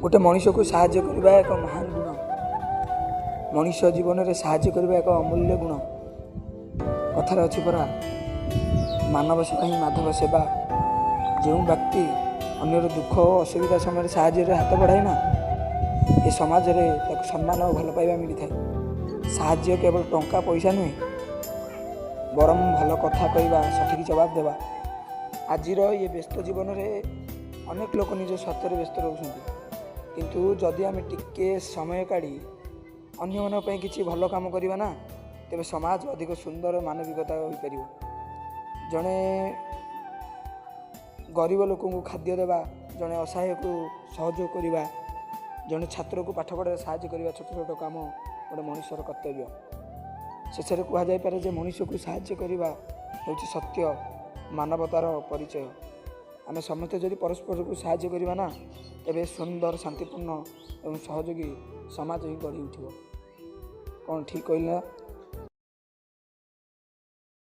ଗୋଟେ ମଣିଷକୁ ସାହାଯ୍ୟ କରିବା ଏକ ମହାନ ଗୁଣ। ମଣିଷ ଜୀବନରେ ସାହାଯ୍ୟ କରିବା ଏକ ଅମୂଲ୍ୟ ଗୁଣ। କଥାରେ ଅଛି ପରା, ମାନବ ସେବା ହିଁ ମାଧବ ସେବା। ଯେଉଁ ବ୍ୟକ୍ତି ଅନ୍ୟର ଦୁଃଖ ଓ ଅସୁବିଧା ସମୟରେ ସାହାଯ୍ୟରେ ହାତ ବଢ଼ାଏ ନା, ଏ ସମାଜରେ ତାକୁ ସମ୍ମାନ ଓ ଭଲ ପାଇବା ମିଳିଥାଏ। ସାହାଯ୍ୟ କେବଳ ଟଙ୍କା ପଇସା ନୁହେଁ, ବରଂ ଭଲ କଥା କହିବା, ସଠିକ୍ ଜବାବ ଦେବା। ଆଜିର ଏ ବ୍ୟସ୍ତ ଜୀବନରେ ଅନେକ ଲୋକ ନିଜ ସ୍ୱାର୍ଥରେ ବ୍ୟସ୍ତ ରହୁଛନ୍ତି, କିନ୍ତୁ ଯଦି ଆମେ ଟିକେ ସମୟ କାଢ଼ି ଅନ୍ୟମାନଙ୍କ ପାଇଁ କିଛି ଭଲ କାମ କରିବା ନା, ତେବେ ସମାଜ ଅଧିକ ସୁନ୍ଦର ମାନବିକତା ହୋଇପାରିବ। ଜଣେ ଗରିବ ଲୋକଙ୍କୁ ଖାଦ୍ୟ ଦେବା, ଜଣେ ଅସହାୟକୁ ସହଯୋଗ କରିବା, ଜଣେ ଛାତ୍ରକୁ ପାଠ ପଢ଼ାରେ ସାହାଯ୍ୟ କରିବା, ଛୋଟ ଛୋଟ କାମ ଗୋଟେ ମଣିଷର କର୍ତ୍ତବ୍ୟ। ଶେଷରେ କୁହାଯାଇପାରେ ଯେ ମଣିଷକୁ ସାହାଯ୍ୟ କରିବା ହେଉଛି ସତ୍ୟ ମାନବତାର ପରିଚୟ। ଆମେ ସମସ୍ତେ ଯଦି ପରସ୍ପରକୁ ସାହାଯ୍ୟ କରିବା ନା, ତେବେ ସୁନ୍ଦର, ଶାନ୍ତିପୂର୍ଣ୍ଣ ଏବଂ ସହଯୋଗୀ ସମାଜ ହିଁ ଗଢ଼ି ଉଠିବ। କ'ଣ ଠିକ୍ କହିଲି ନା?